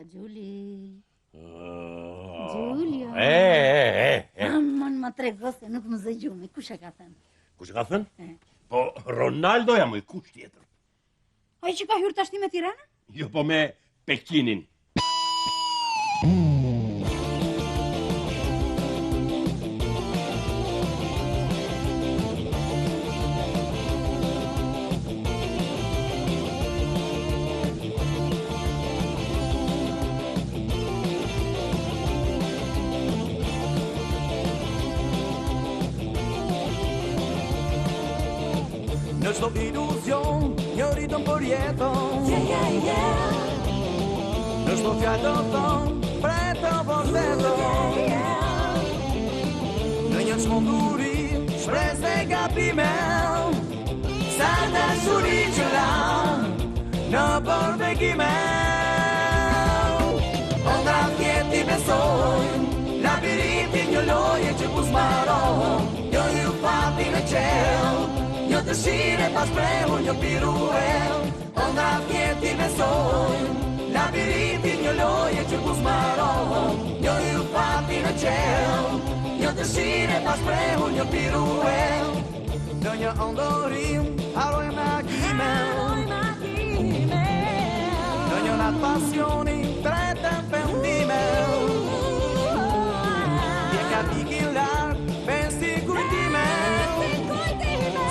Baxhuli. Xhulio. E, e, e, e. Aman më trego se nuk më zë gjumi. Kush e ka thënë? Kush e ka thënë? E. Po Ronaldo jam, kush tjetër? Ai që ka hyrë tashti me Tiranën? Jo, po me Pekinin. Në çdo iluzion, një ritëm për jetën Yeah, yeah, yeah Në çdo fjalë të thënë, pret të vërtetën yeah, yeah. Në një çmenduri, shpresë dhe gabime Sa dashuri që lamë Nëpër vegime Ëndrra thjesht i besojmë Labirinti një loje që ku s'mbaron Një yll fati në qiell Një dëshirë e pashprehur një piruetë Ëndrra thjesht i besojmë Labirinti një loje që ku s'mbaron Një yll fati në qiell Një dëshirë e pashprehur një piruetë Në një ëndërrim, harrojmë agime Në një natë pasioni, treten pendime Djeg tiki larg, si kujtime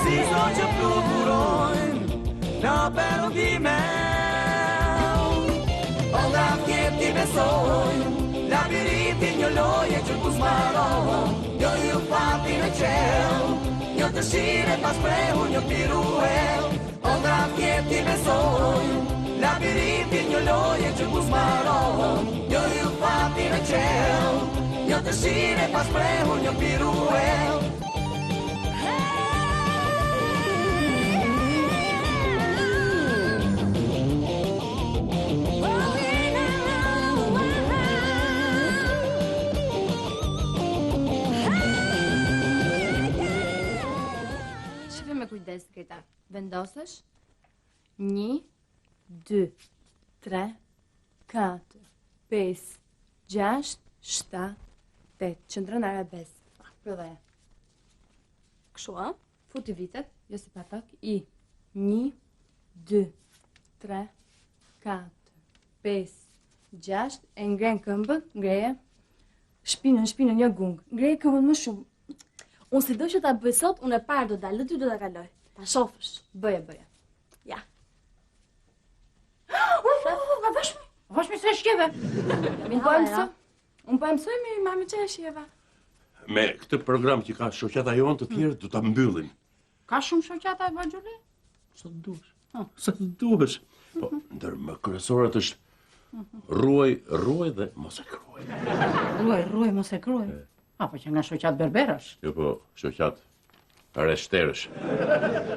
Si zogj që fluturojnë në perëndime Ëndrra thjesht i besojmë Labirinti një loje që ku s'mbaron Një yll fati në qiell Një dëshirë e pashprehur një piruetë Ëndrra thjesht i besojmë Labirinti një loje që ku s'mbaron Një yll fati në qiell Një dëshirë e pashprehur një piruetë Shife me kujdes, Greta. Vendosesh? 1, 2, 3, 4, 5, 6, 7, 8. Qëndron arabesk. Provoje. Kështu, a? Futi vitet, jo si patak. I, 1, 2, 3, 4, 5, 6, e ngren këmbën, ngreje. Shpinën, shpinën, një gung. Ngreje këmbën më shumë. Unë sido që ta bëj sot, unë e parë do dal, dhe ty do ta kaloj. Ta shofësh. Bëje, bëje. Ja. Uf, avash, avash mi se shkeve. Unë po e mësoj. Unë po e mësoj mi mami që e shjeva. Me këtë program që ka shoqata jonë të tjerë do ta mbyllin. Ka shumë shoqata e Baxhuli? Sa të duash. Sa të duash. Po, ndër më kryesoret është ruaj, ruaj dhe mos e kruaj. Ruaj, ruaj, mos e kruaj. Apo që nga shoqatë berberësh. Jo po, shoqatë reshterësh.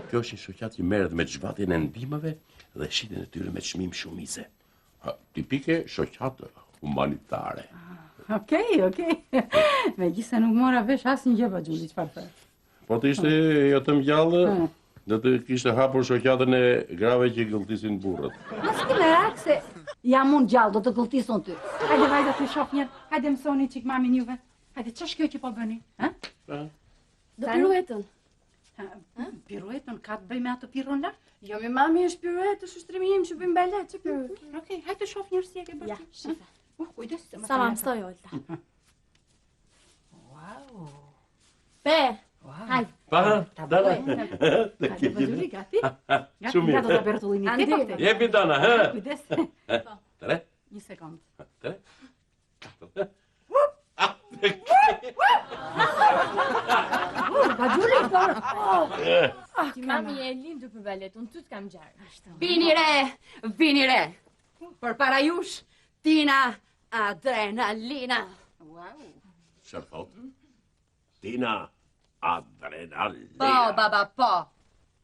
Kjo është një shoqatë që merret me zhvatjen e ndihmave dhe shitjen e tyre me çmim shumice. Ha, tipike shoqatë humanitare. Okej, okej. Megjithëse nuk mora vesh asnjë gjë Baxhuli çfarë the. Po të ishte jo të gjallë, do të kishte hapur shoqatën e grave që gëlltisin burrat. Mos ki merak se jam unë gjallë, do të gëlltis unë ty. Hajde vajza të shoh një, hajde mësoni çik mamin juve. Hajde, ç'është kjo që po bëni? Ha? Do piruetën. Ha? Piruetën ka të bëj me atë pirron lart? Jo, mi mami është piruetë, është ushtrimi im që bëjmë balet, që piruetë. Okej, hajde të shoh një si e ke bërë. Ja, shife. Uh, kujdes se më Sa ma mësoj, Olta. Wow. Pe, Wow. hajde. Pa, Ta dana. bëj. Të Hajde, ke Baxhuli, gati? Gati, Shumë nga do mirë. ta bertullini. Andi. Ke pak Jepi dana, hë? Kujdes. Tre, Një sekond. tre. Baxhuli, por. Oh, Ti mami je e lindur për balet, unë ty të kam gjarë. Vini re, vini re. Përpara jush, Tina Adrenalina. Wow. Çfarë thot? Tina Adrenalina. Po, baba, po.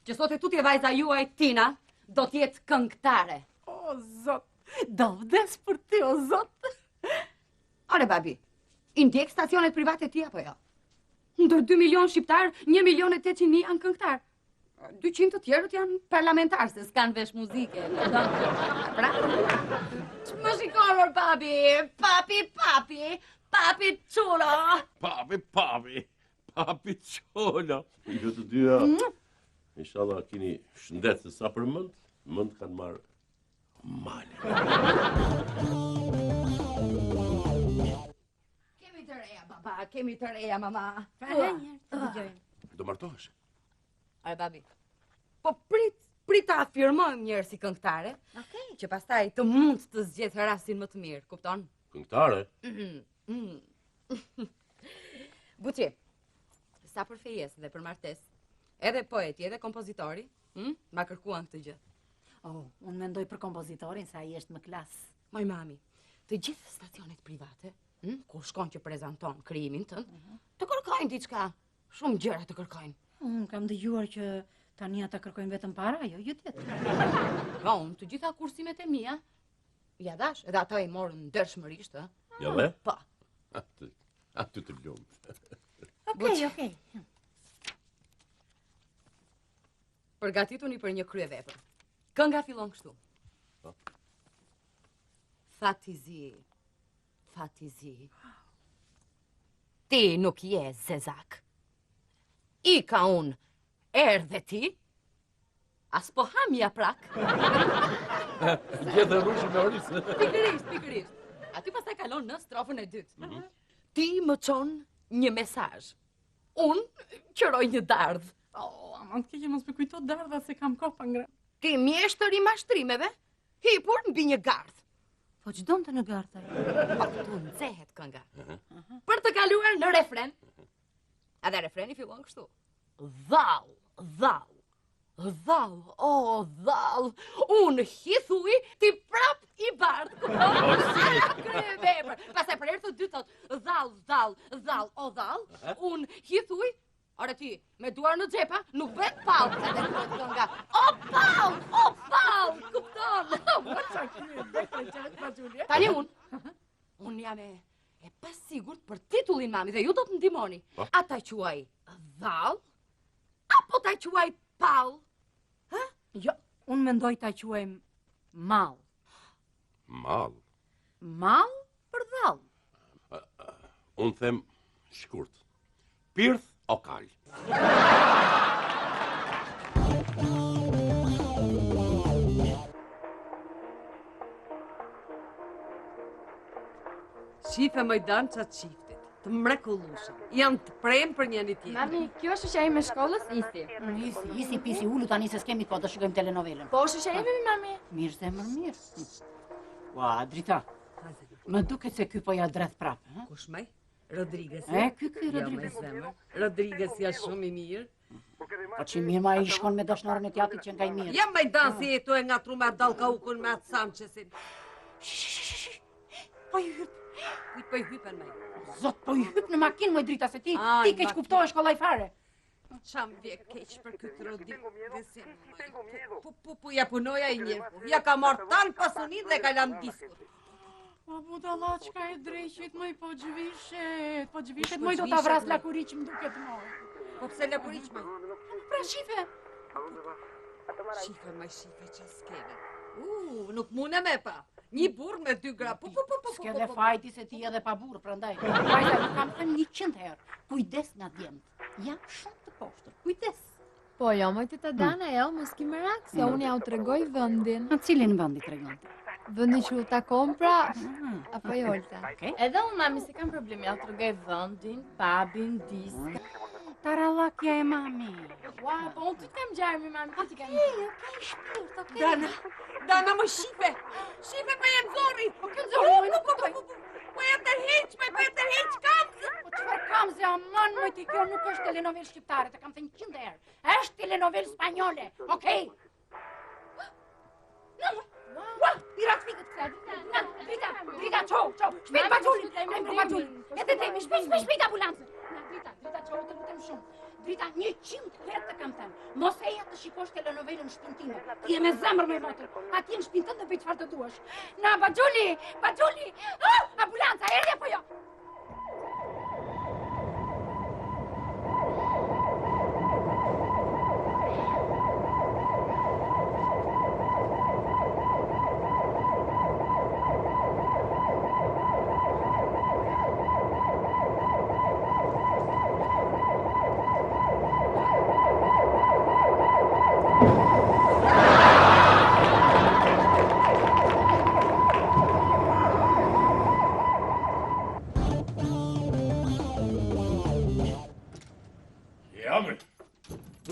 Që sot e tutje vajza juaj, Tina, do t'jetë këngëtare. O, zot, do vdes për ty, o zot. Ore, babi, i ndjek stacionet private ti apo jo? Ndër 2 milion shqiptar, 1 milion e 800 mijë janë këngëtar. 200 të tjerët janë parlamentar, se s'kan vesh muzike. Pra, ç'më shikon? Or babi, papi, papi, papi çulo. Papi, papi, papi çulo. Ju të dyja. Inshallah kini shëndet se sa për mend, mend kanë marrë male. Kemi të reja, baba, kemi të reja, mama. Pra, një herë, të dëgjojmë. Do martohesh? Ore babi. Po prit, prit ta afirmojmë një herë si këngëtare. Okej. Që pastaj të mund të zgjedh rastin më të mirë, kupton? Këngëtare? Mm. Mm. Buçi, sa për fejesë dhe për martesë, edhe poeti, edhe kompozitori, hm, ma kërkuan këtë gjë. Oh, unë mendoj për kompozitorin se ai është më klas. Moj mami, të gjithë stacionet private, hm, ku shkon që prezanton krijimin tënd, mhm. të kërkojnë diçka, shumë gjëra të kërkojnë. Unë kam dëgjuar që tani ata kërkojnë vetëm para, jo gjë tjetër. Po, unë të gjitha kursimet e mia ia dhashë, edhe ata i morën ndershmërisht, ë. Ja dhe? Po. Aty, aty të lumtë. Okej, okej. Përgatituni për një kryevepër. Kënga fillon kështu. Po. Fati zi, fati zi. Ti nuk je zezak. Ika unë, erdhe ti, a s'po ham japrak. Gjethe rrushi me oriz. Pikërisht, pikërisht. Aty pastaj kalon në strofën e dytë. Mm -hmm. Ti më çon një mesazh. Unë qëroj një dardhë. Oh, aman të keqe mos më kujto dardha se kam kohë pa ngrënë. Ti mjeshtër i mashtrimeve, hipur mbi një gardh. Po ç'donte në gardh ai? Po këtu nxehet kënga. Për të kaluar në refren. Edhe refreni fillon kështu. Dhall, dhall. Dhall, o oh, dhall. Unë hidh ujë, ti prap i bardhë. Kupton? Kryevepër. Pastaj për herë të dytë thotë, dhall, dhall, dhall, o dhall. Unë hidh ujë, Ore ti, me duar në xhepa, nuk bëhet pall, edhe bëhet kënga. O pall, o pall, kupton? Tani unë, unë jam e, e pasigurt për titullin mami dhe ju do të ndihmoni. Po? A ta quaj dhall, apo ta quaj pall? Ha? Jo, unë mendoj ta quajmë mall. Mall. Mall për dhall. Unë them shkurt. Pirth o kal. Shife moj Dan ça çiftit, të mrekullueshëm. Janë të premë për njëri tjetrin. Mami, kjo është shoqja ime e shkollës, Isi. Isi, isi, pisi, ulu tani se s'kemi kohë të shikojmë telenovelën. Po, shoqja ime, mami. Mirë, zemër, mirë. Ua, Drita, më duket se ky po ia dredh prapë. Ha? Kush moj? Rodriguez. E, ky ky jo, Rodriguez. Jo, Rodriguez ja shumë i mirë. Po që mirë ma i shkon me dashnoren e t'jatit që nga i mirë. Ja moj Dan si je tu e ngatërru me dallkaukun me atë Sanchezin. Po i hyp. Kujt po i hypen moj? Zot, po i hyp në makinë moj Drita se ti, ti keqkuptohesh kollaj fare. Ça më vjen keq për këtë Rodriguezin. Po, po, po, ja punoi ai një. Ja ka marrë tanë pasuninë dhe ka lanë diskut. Po budallaqka e dreqit, moj po zhvishet, po zhvishet, moj do ta vrasë lakuriq më duket moj. Po pse lakuriq moj? Pra shife. Shife, moj shife, ça skene. U, nuk mundem e pa. Një burrë me dy gra. Po, po, po, po, po, S'ke dhe po, po. faj ti se ti edhe pa burrë, prandaj. Vajza, ju kam thënë 100 herë. Kujdes nga djemtë. Janë shumë të poshtër. Kujdes. Po, jo, moj teta Dana, jo, mos ki merak, se unë jua tregoj vendin. Në cilin vend i tregon? Vendin që u takon pra, ah. apo jo, Olta. Okay. Edhe unë, mami, s'e kam problem, jua tregoj vendin, pabin, diskon. Tarallakja e mami. Ua, po unë ty të kam ngjarë, mi mami, ty të kam ngjarë. Okej, okej, shpirt, okej. Dana, Dana, më shife, shife po e nxori. Po kë nxori, nuk kuptoj. Po e tërheq, po e tërheq kamzën. Po çfarë kamze, aman, moj ti kjo nuk është telenovelë shqiptare, të kam thënë 100 herë. Është telenovelë spanjole, okej? Ua, i ra të fikët kësa, na, Drita, Drita, çou, çou, shpejt Baxhulin, lajmëro Baxhulin, edhe temi, shpejt, shpejt, shpejt ambulancën. Na, Drita, Drita, çou, të lutem shumë. Drita, 100 herë të kam thënë, mos eja të shikosh telenovelën në shpinë time. Ti je me zemër moj motër, atje në shpinë tënde bëj çfarë të duash. Na, Baxhuli, Baxhuli, ah, ambulanca, erdhi apo jo?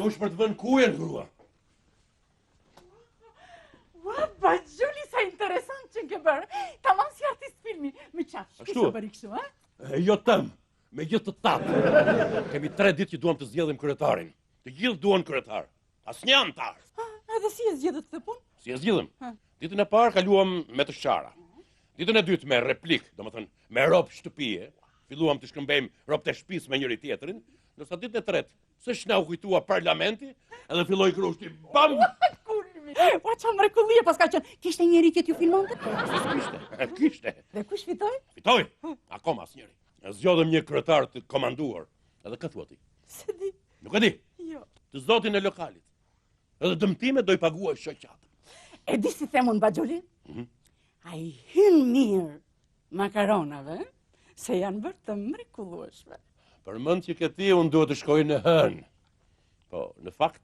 Kush për të vënë kujen, grua? Ua, Baxhuli, sa interesant që ke bërë. Tamam si artist filmi. Me qafë, Ashtu? Kush e bëri kështu, a? E, jo tëm, me gjithë të tatë. Kemi tre ditë që duam të zgjedhim kryetarin. Të gjithë duan kryetar. Asnjë anëtar. Edhe si e zgjidhët këtë punë? Si e zgjidhëm? Ditën e parë kaluam me të shara. Ditën e dytë me replikë, domethënë me rob shtëpie. Filluam të shkëmbejmë robët e shtëpisë me njëri tjetrin, ndërsa ditën e tretë, seç na u kujtua parlamenti, edhe filloi grushti. Bam! Kulmi. Ua, ça mrekullie paska qenë. Kishte njeri që t'ju filmonte? Kishte, kishte. Dhe kush fitoi? Fitoi. Akoma asnjëri. Zgjodhëm një kryetar të komanduar. Edhe kë thua ti? S'e di. Nuk e di. Jo. Të zotin e lokalit. Edhe dëmtimet do i paguaj shoqata. E di si them unë Baxhuli? Mm -hmm. A i hyn mirë makaronave, se janë bërë të mrekullueshme. Për mend që ke ti, unë duhet të shkoj në hënë. Po, në fakt,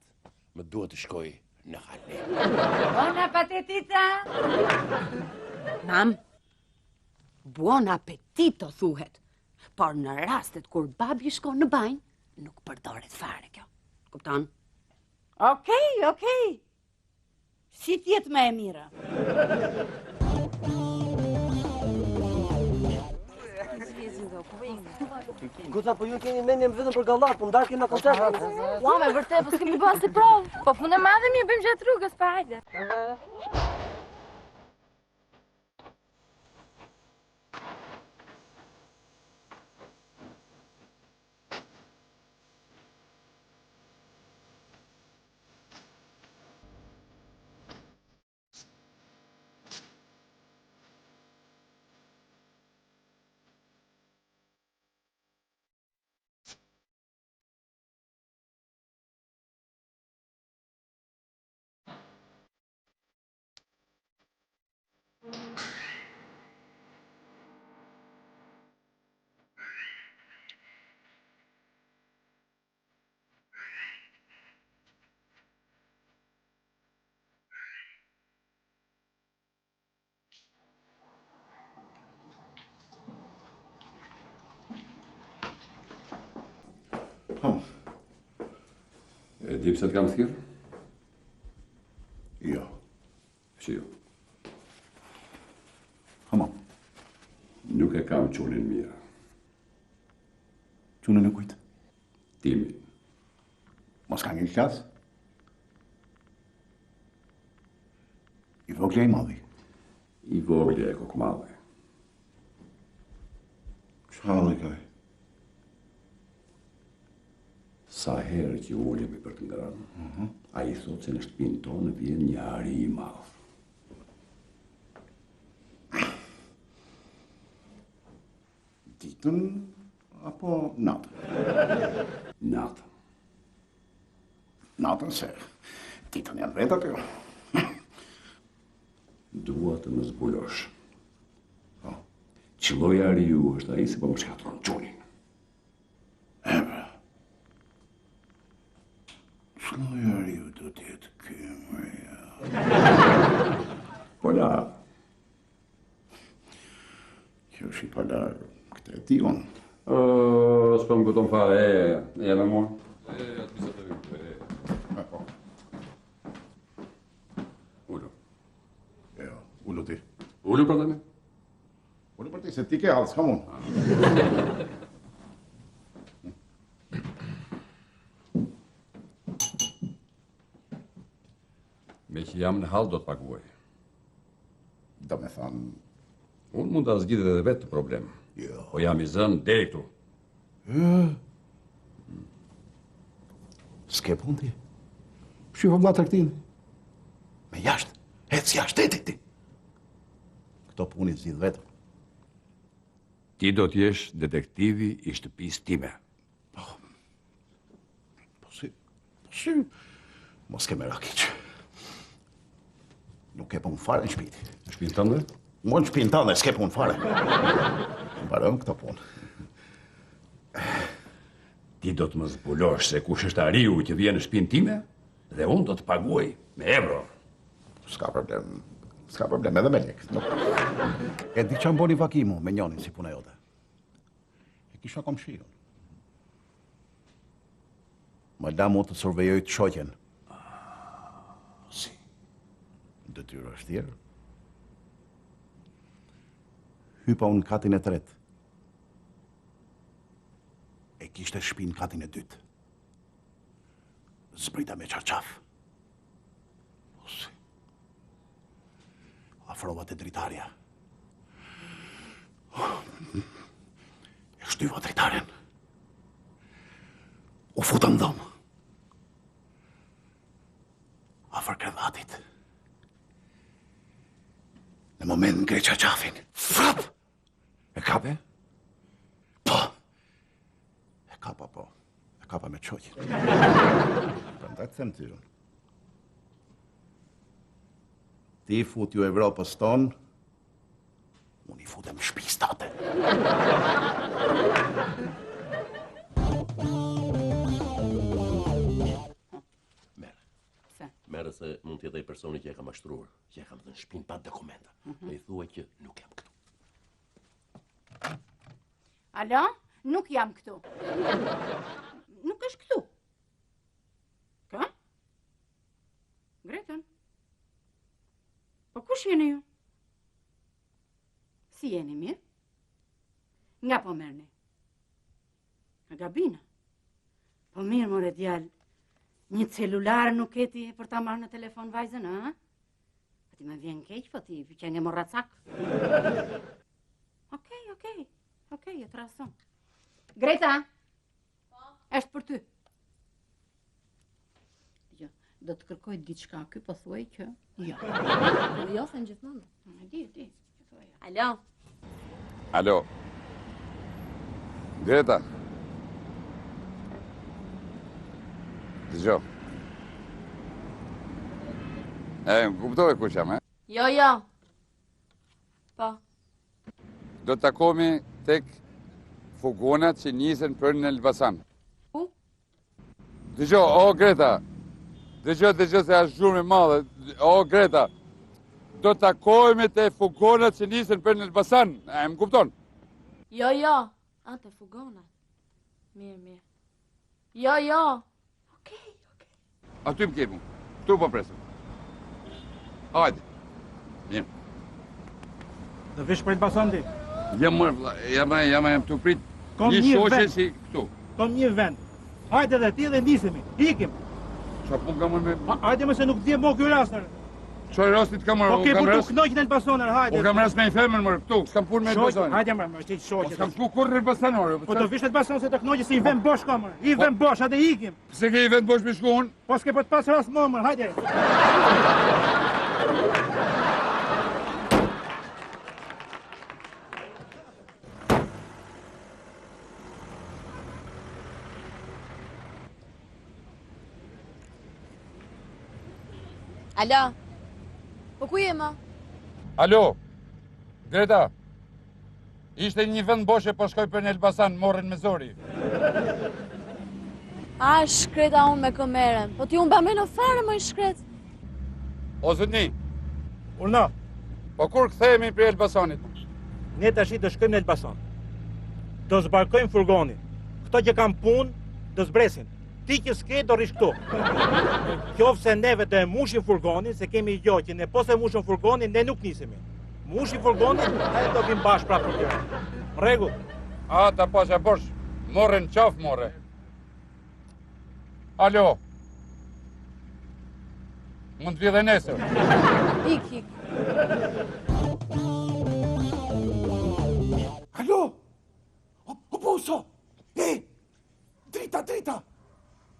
më duhet të shkoj në Halep. Buon appetito! Mam, buon appetito thuhet, por në rastet kur babi shkon në banjë, nuk përdoret fare kjo. Kupton? Okej, okej. Si të jetë më e mira? Goca, po ju keni mendjen vetëm për gallat, po ndarë kena koncert. Ua, me vërtet, po s'kemi bërë asnjë provë. Po punë e madhe mirë bëjmë gjatë rrugës, pa hajde. Po. E di pse të kam thirrë? Jo. Si jo? Hamo. Nuk e kam çunin mirë. Çunin e kujt? Timin. Mos ka një qas? I vogli a i madhi? I vogli e kokëmadhi. Ç'halli ka? Sa herë që ulemi për të ngrënë, uh mhm. -huh. ai thotë se në shtëpinë tonë vjen një ari i madh. Ditën apo natën? Natën. Natën se ditën janë vetë aty. Dua të më zbulosh. Po. Ç'lloj ariu është ai se po më shkatërron çunin. E pra. Ç'lloj ariu do të jetë ky, Maria? Po la. Kjo është i palarë, këtë e di unë. O, s'po më kujton fare, e, e, e me mua. E, atë bisa të vim, e, e. Po. Ulu. Jo, ulu ti. Ulu për tani? Ulu për ti, se ti ke hall, s'kam unë. Meqë jam në hall do të paguaj. Do me thënë... Unë mund ta zgjidh edhe vetë këtë problem. Jo. Po jam i zënë deri këtu. Ë? S'ke punë ti? Shih vëlla tregtinë. Me jashtë, ec jashtë shtetit ti. Këto punë i zgjidh vetëm. Ti do të jesh detektivi i shtëpisë time. Po. Po si, po si, mos ke merak hiç. Nuk ke punë fare në shtëpi. Në shtëpinë tënde? Mo në shtëpinë tënde, s'ke punë fare. Mbarojmë këto punë. Ti do të më zbulosh se kush është ariu që vjen në shtëpinë time dhe unë do të paguaj me euro. S'ka problem. S'ka problem edhe me lek. Nuk. E di ça më boni vaki mu me njonin si puna jote. E kisha komshiun. Më la mu të survejoj të shoqen. Si? Detyrë e vështirë. Hypa unë në katin e tretë. E kishte shpinë katin e dytë. Zbrita me çarçaf. Si? Afrova te dritarja. E shtyva dritaren. U futa në dhomë. Afër krevatit. Në moment ngre çarçafin. Frap! E kape? Po! E kapa, po. E kapa me çoqin. Prandaj të them ty unë. Ti futju Evropës tonë, unë i futem shpisë tate. Merre. Pse? Merre se mund të jetë ai personi që e kam mashtruar, që e kam dhënë shpinë pa dokumenta. Mm -hmm. Dhe i thuaj që nuk jam këtu. Alo? Nuk jam këtu. Nuk është këtu. Kë? Gretën? Po kush jeni ju? Si jeni mirë? Nga po merrni? Nga Gabina. Po mirë, more djalë, një celular nuk ke ti për ta marrë në telefon vajzën, a? A ti më vjen keq, po ti qenke morracak. Okej, okej, okej, e trason. Greta, po? është për ty. Jo, do të kërkoj diçka ky, po thuaj që jo. Jo, them gjithmonë. E di, e di. Alo. Alo. Greta. Dëgjo. E, më kuptove kush jam, e? Jo, jo. Po. Do të takohemi tek furgonat që nisen për në Elbasan. Ku? Dëgjo, o Greta. Dëgjo, dëgjo se është zhurmë e madhe. O Greta. Do të takohemi te furgonat që nisen për në Elbasan. E më kupton? Jo, jo. A te furgonat. Mirë, mirë. Jo, jo. Okej, okej. Aty më ke mu. Këtu po presim. Hajde. Mirë. Do vish për Elbasan ti? Jam mërë, vlla, jam, jam, jam tu prit. Kom një një shoqe vend. si këtu. Kom një vend. Hajde dhe ti dhe nisemi. Ikim. Qa punë kam unë me... Ha, hajde më se nuk di mo ky rast. Qa rastit kam mërë? Po ke kam për të rast... kënaqur në Elbasan, hajde. U kam rast me një femër mërë këtu, s'kam punë me Shoqe, Elbasan. hajde më, më ti Po shoqe. s'kam shku kurrë në Elbasan, ore. Po do vish në Elbasan se të kënaqe se i vend bosh kam. I vend bosh, hajde ikim. Pse ke i vend bosh me shku unë? Po s'ke për të pas rast më, mër, hajde. Alo. Po ku je më? Alo, Greta, ishte një vend bosh e po shkoj për në Elbasan, morën me zori. A, shkreta unë me kë merrem. Po ti unë bameno fare më i shkret. O zotni, Urdhno, po kur kthehemi prej Elbasanit? ne tash do shkojmë në Elbasan. Do zbarkojmë furgonin. Këto që kanë punë do zbresin. Ti që s'ke do rrish këtu. Qoftë se neve do e mushim furgonin, se kemi jo që ne po se mushim furgonin, ne nuk nisemi. Mushim furgonin, e do vim bashkë prapë për Tiranë. Në rregull. A, ta pasha bosh, morën qafë more. Alo. Mund të vi dhe nesër. Ik, ik. Alo! O, o buso! E! Drita, drita!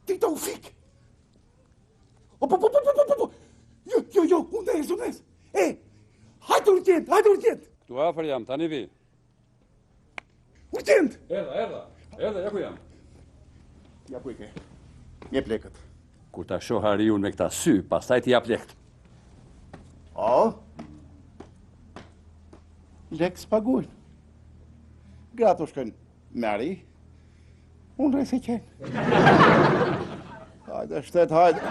Drita u fik! O, po, po, po, po, po, po, po! Jo, jo, jo, unë ndez, unë ndez! E! Hajde urgjent, hajde urgjent! Këtu afër jam, tani vi. Urgjent! Erdha, erdha. Erdha, ja ku jam. Ja ku i ke. Jep lekët. Kur ta shoh ariun me këta sy, pastaj t'i jap lekët. O? Lek s'paguajnë. Gratë u shkojnë me ari. Unë rri si qen. Hajde, shtet, hajde.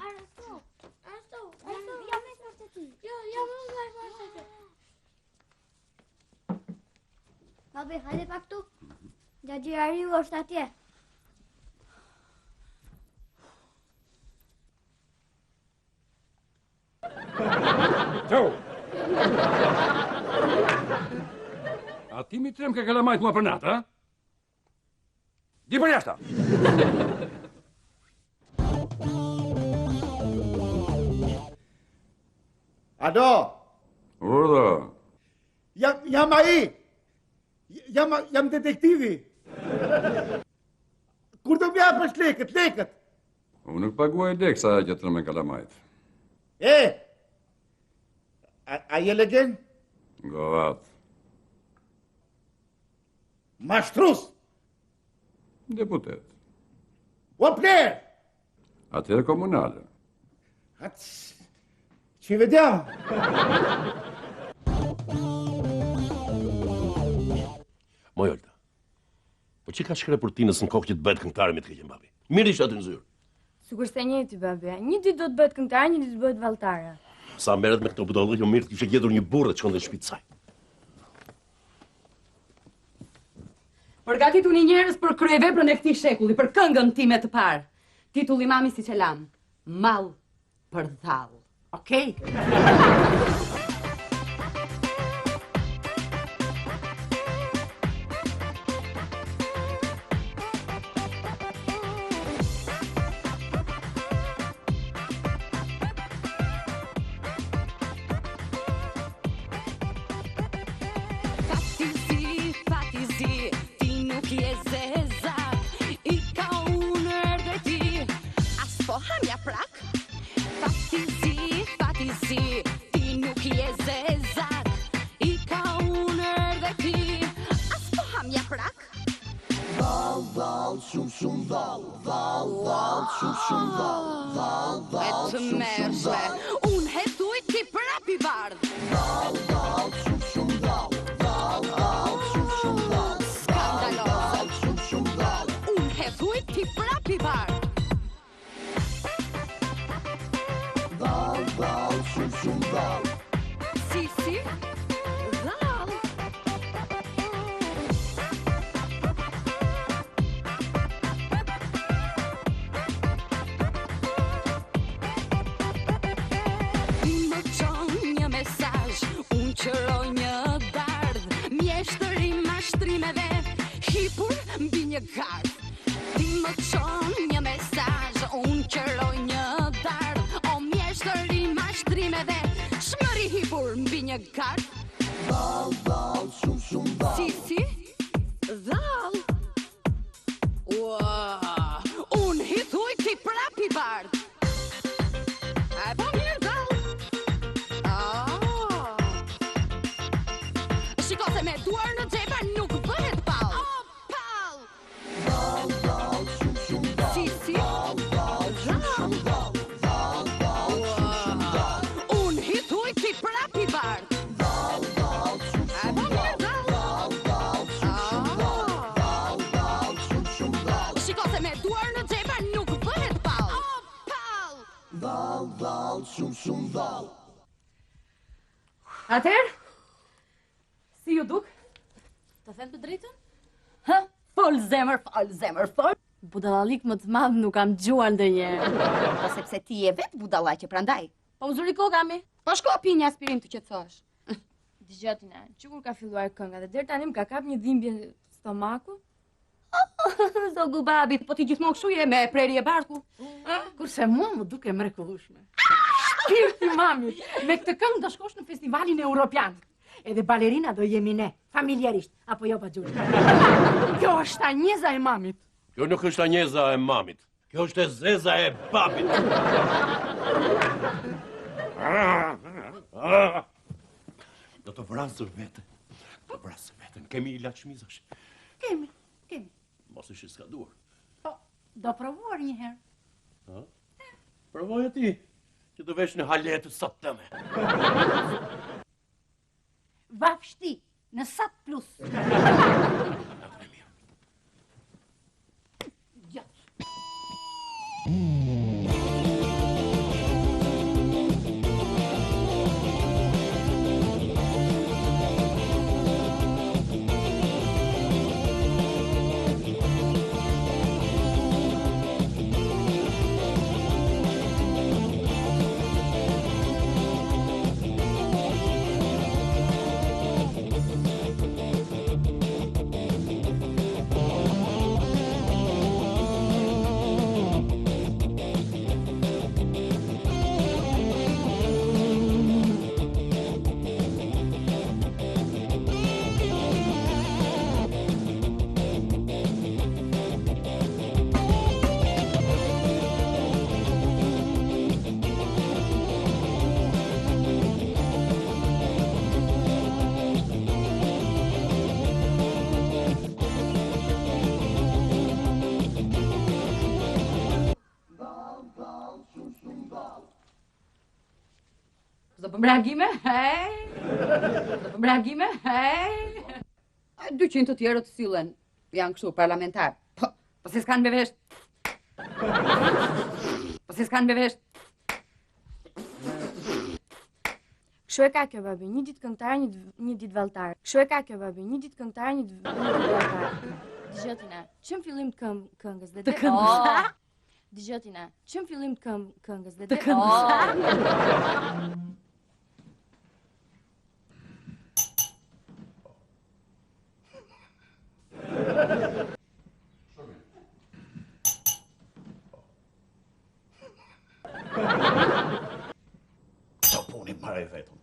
Arresto, arresto, jam e fortë ti. Jo, jam unë e fortë ti. Babi, hajde pak tu. Xhaxhi Ariu është atje. Ciao. A ti m'i tremke kalamajt mua për natë, a? Di përjashta! Alo! Urdhëro! Jam, jam ai! Jam, jam detektivi! Kur do më japësh lekët, lekët? Unë nuk paguaj lekë sa herë që tremben kalamajt. E! A, a je legen? Govat. Mashtrus! Deputet. O plehër! Atëherë komunale. Atë... Ci vediamo! Moj Olta, po ç'i ka shkrepur Tinës në kokë që të bëhet këngëtare me të keqen babi? Mirë ishte aty në zyrë. Sikurse njëjti babi, një ditë do të bëhet këngëtare, një ditë do të bëhet valltare. Sa merret me këto budallallëqe, mirë të kishte gjetur një burrë të shkonte në shtëpi të saj. Përgatituni njerëz për kryeveprën e këtij shekulli, për këngën time të parë. Titulli mami siç e lamë, Mall për dhall. Okej. Fati zi, fati zi, ti nuk je zezak Ika unë erdhe ti, as po ham japrak Fati zi, fati zi, ti nuk je zezak Ika unë erdhe ti, as po ham japrak Dhall, dhall, shumë shumë dhall, dhall, dhall, shumë shumë dhall, dhall, dhall, shumë shumë dhall. Unë hedh ujë ti prap i bardhë. Dhall, dhall, shumë shumë dhall, dhall, dhall, shumë shumë dhall, Skandaloze. shumë shumë dhall. Unë hedh ujë ti prap i bardhë. Dhall, dhall, shumë shumë dhall. Si, si, dhall. Ti më çon një mesazh, unë qëroj një dardhë, mjeshtër i mashtrimeve, hipur mbi një gardh. Ti më çon një mesazh, unë qëroj një dardhë, o mjeshtër i mashtrimeve, ç'më rri hipur mbi një gardh. Dhall, dhall, shumë shumë dhall. Si, si, dhall. Ua, unë hidh ujë ti prap i bardhë. E po mirë dhall. Ah. Shiko se me duar në xhepa nuk bëhet pall. O, pall. Dhall, dhall, shumë shumë dhall. Si, si, Dhall, dhall, shumë shumë dhall, dhall, dhall, shumë shumë dhall. Unë hidh ujë ti prap i bardhë. Dhall, dhall, shumë E shumë po mirë dhall. dhall, dhall, shumë shumë dhall, dhall, dhall, shumë shumë dhall. Shiko se me duar në xhepa nuk bëhet pall. O, pall. Dhall, dhall, shumë shumë dhall. Atëherë, si ju duk? Të them të drejtën? Hë? Fol zemër, fol zemër, fol. Budallallik më të madh nuk kam dëgjuar ndonjëherë. Po sepse ti je vetë budallaqe prandaj. Po më zuri koka mi. Po shko pi një aspirin të qetësohesh. Dëgjo Tina, që kur ka filluar kënga dhe deri tani më ka kap një dhimbje stomaku. Zogu babit, po ti gjithmonë kështu je me prerje barku. Kurse mua më duk e mrekullueshme. Shpirti i mamit, me këtë këngë do shkosh në festivalin europian. Edhe balerina do jemi ne, familjarisht, apo jo Baxhuli. Kjo është Anjeza e mamit. Kjo nuk është Anjeza e mamit. Kjo është e zeza e babit. Do të vras veten. Do vras veten. Kemi ilaç mizash. Kemi, kemi. Mos është i skaduar. Po, do provuar një herë. Ha? Provoje ti që të vesh në haletë sot tëme. Vafshti, në Sat Plus. Idiot. S'do bëjmë reagime? Ej! S'do bëjmë reagime? Ej! 200 të tjerët sillen, janë kështu parlamentar. Po, po si s'kanë me vesh? Po si s'kanë me vesh? Kështu e ka kjo babi, një ditë këngëtar, një, një ditë valltar. Kështu e ka kjo babi, një ditë këngëtar, një, një ditë valltar. Dëgjo Tina, që në fillim të këng, këngës dhe të këngës. Oh. Dëgjo Tina, që në fillim të këng, këngës dhe të këngës. Oh. Këto punë i mbaroj vetëm.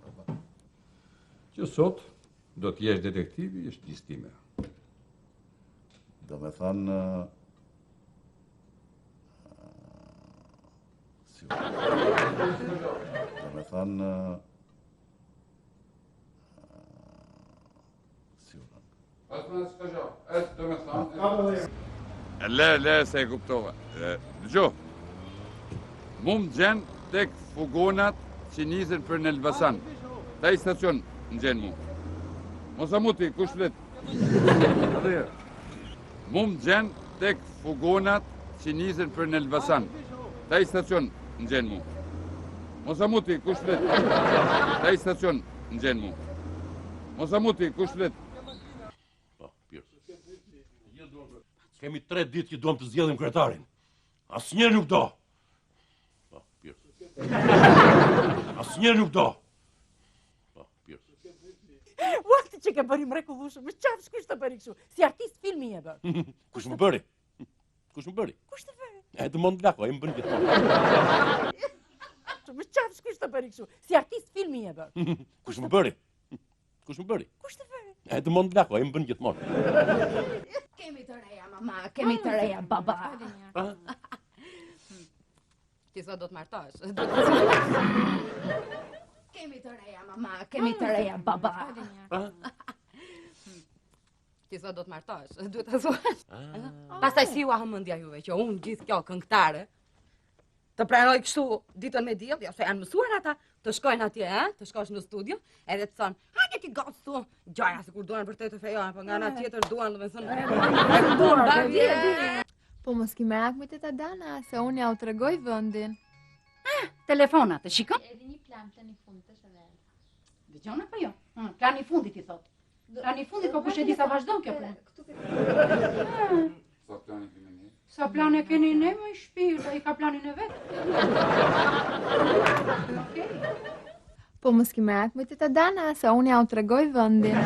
Që sot do të jesh detektivi i shtëpisë time. Do me thënë... Si... Do me thënë... Le, le, se e kuptova. Dëgjo, mu më gjen tek fugonat që nisen për në Elbasan. Te ai stacion më gjen mu. Mos a muti, kush flet? Atëherë, mu më gjen tek fugonat që nisen për në Elbasan. Te ai stacion më gjen mu. Mos a muti, kush flet? Te ai stacion më gjen mu. Mos a muti, kush flet? Po, pirë. Kemi tre ditë që duam të zgjedhim kryetarin. Asnjë nuk do. Po, pirë. Asnjë nuk do. Po, pirë. Ua, ti që ke bërë i mrekullueshëm, më qafsh kush të bëri kështu? Si artist filmi je bërë. Kush më bëri? Kush më bëri? Kush të bëri? Edmond Lako, ai më bën gjithmonë. Më qafsh kush të bëri kështu? Si artist filmi je bërë. Kush më bëri? Kush më bëri? Kush të bëri? Edmond Lako, ai më bën gjithmonë. Kemi të reja mama, kemi të reja baba. Ti sot do të martohesh. Kemi të reja mama, kemi të reja baba. Ti sot do të martohesh, duhet ta thuash. Ah. Pastaj si ua ha mendja juve që unë gjithë kjo këngëtare të pranoj kështu ditën me diell, jo se janë mësuar ata të shkojnë atje, ë, të shkosh në studio, edhe të thonë, hajde ti gocë tu, gjoja sikur duan vërtet të fejohen, po nga ana tjetër duan, domethënë, e duan, duan, Po mos ki merak me teta Dana, se unë jua tregoj vendin. Ah, telefonat, e shikon? Edhe një plan, plani i fundit është edhe. Dëgjon apo jo? Hm, plani i fundit i thotë. Plani i fundit, po kush e di sa vazhdon kjo punë. Sa plane kemi ne? Sa plane keni ne, më i shpirt, ai ka planin e vet. Okej. Po mos ki merak me teta Dana, se unë jua tregoj vendin.